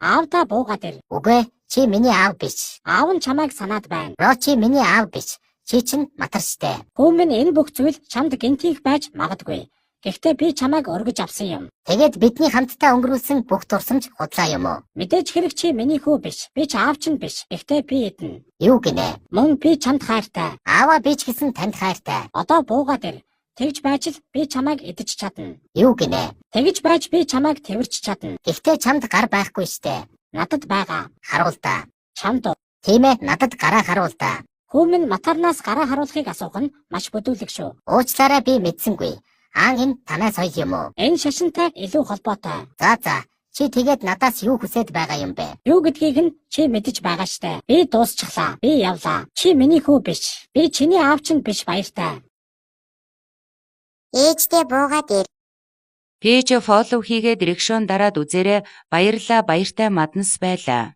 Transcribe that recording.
Аавдаа буугаад ир. Үгүй, чи миний аав биш. Аав нь чамайг санаад байна. Бро, чи миний аав биш. Чи чинь матарчтай. Хүү минь, энэ бүх зүйл чамд гэнэтийнх байж магадгүй. Гэхдээ би чамайг өргөж авсан юм. Тэгээд бидний хамтдаа өнгөрүүлсэн бүх дурсамж худлаа юм уу? Мэдээж хэрэг чи миний хүү биш. Би ч аав чинь биш. Гэхдээ би идэнэ. Юу гинэ? Мөн би чамд хайртай. Ааваа, би ч гэсэн танд хайртай. Одоо буугаад ир. Тэгж байж л би чамайг идэж чадна. Юу гинэ? Тэгж байж би чамайг тэвэрч чадна. Гэхдээ чамд гар байхгүй штэ. Надад байгаа. Харуул даа. Чамд уу? Тийм ээ, надад гараа харуул даа. Хүү минь, матарнаас гараа харуулахыг асуух нь маш бүдүүлэг шүү. Уучлаарай, би мэдсэнгүй. Аан, энэ танай соёл юм уу? Энэ шашинтай илүү холбоотой. За. Чи тэгээд надаас юу хүсээд байгаа юм бэ? Юу гэдгийг нь чи мэдэж байгаа штэ. Би дуусчихлаа. Би явлаа. Чи миний хүү биш. Би чиний аав чинь биш, баяртай. Ээждээ буугаад ир. Page follow хийгээд reaction дараад үзээрэй. Баярлалаа, баяртай маднас байлаа.